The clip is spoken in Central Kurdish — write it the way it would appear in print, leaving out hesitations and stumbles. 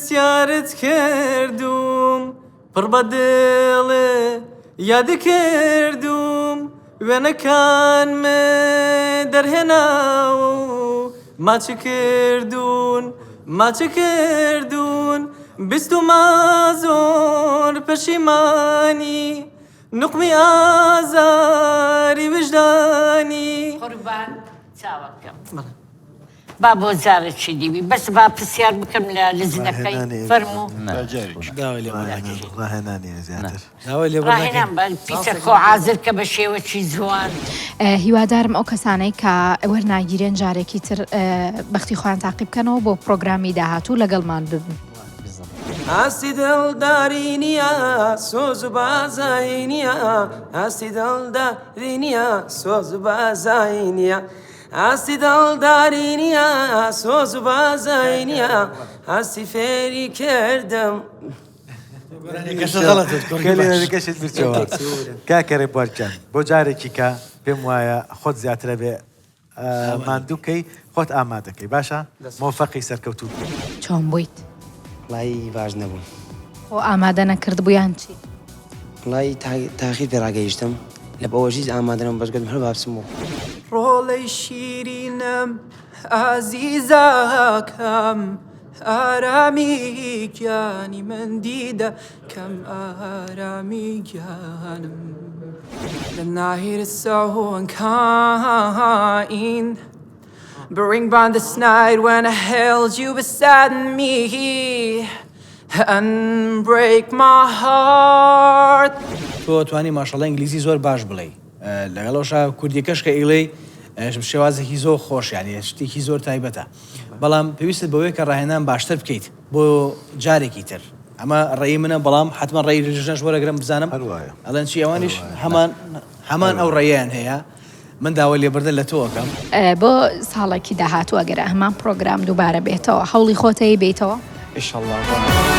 پرسیارت کردووم پڕ بە دڵێ یاد کردووم وێنەکانم دەرهێناوە و ماچ کردوون ماچ کردوون بیستومە زۆر پەشیمانی نوقمی ئازاری ویژدانی. قوربان چاوەکەم با بۆ جارێکی دیبی بەس با پرسیار بکەم لە لجنەکەی فەرموو. ڕاهێنان بە پیسە خۆ حازر کە بە شێوەکی جوان. هیوادارم ئەو کەسانەی کە وەرناگیرێن جارێکی تر بەختی خۆیان تاقی بکەنەوە بۆ پرۆگرامی داهاتوو لەگەڵمان ببن. ئاستی دڵداری نییە سۆز و بازایی نییە ئاستی دڵداری نییە سۆز و بازایی نییە ئاستی دڵداری نییە سۆز و بازایی نییە ئاستی فێری کردم. کاکە ڕێبوار گیان بۆ جارێکی کە پێم وایە خۆت زیاترە بێ ماندوو کەی خۆت ئامادەکەی باشە مۆفەقی سەرکەوتوو بی. چۆن بوویت؟ وەڵایی باش نەبووم. خۆ ئامادە نەکردبوو یان چی؟ وەڵایی تاخیر پێ ڕاگەیشتم لە بەوەش هیچ ئامادە نەبووم بەس گوتم هەر با بچم و. ڕۆڵەی شیرینم ئازیزەکەم ئارامی گیانی من دیدەکەم ئارامی گیانم The night is so unkind Bring by this night when I held you beside me And break my heart. تۆ توانی ماشەڵا ئینگلیزی زۆر باش بڵێی لەگەڵەوشا کوردیەکەش کە ئیڵێی شێوازێکی زۆر خۆش یانی شتێکی زۆر تایبەتە بەڵام پێویستت بەوەیە کە ڕاهێنان باشتر بکەیت بۆ جارێکی تر ئەمە ڕێی منە بەڵام حتمما ڕێی لژنەش وەرەگرم بزانم ئەڵێن چی ئەوانیش هەمان هەمان ئەو ڕێیان هەیە من داوای لێبردن لە تۆ ئەکەم. بۆ ساڵێکی داهاتوو ئەگەر هەمان پڕۆگرام دووبارە بێتەوە هەوڵی خۆتەی بێیتەوە؟ ئیشەڵا بەڵێ.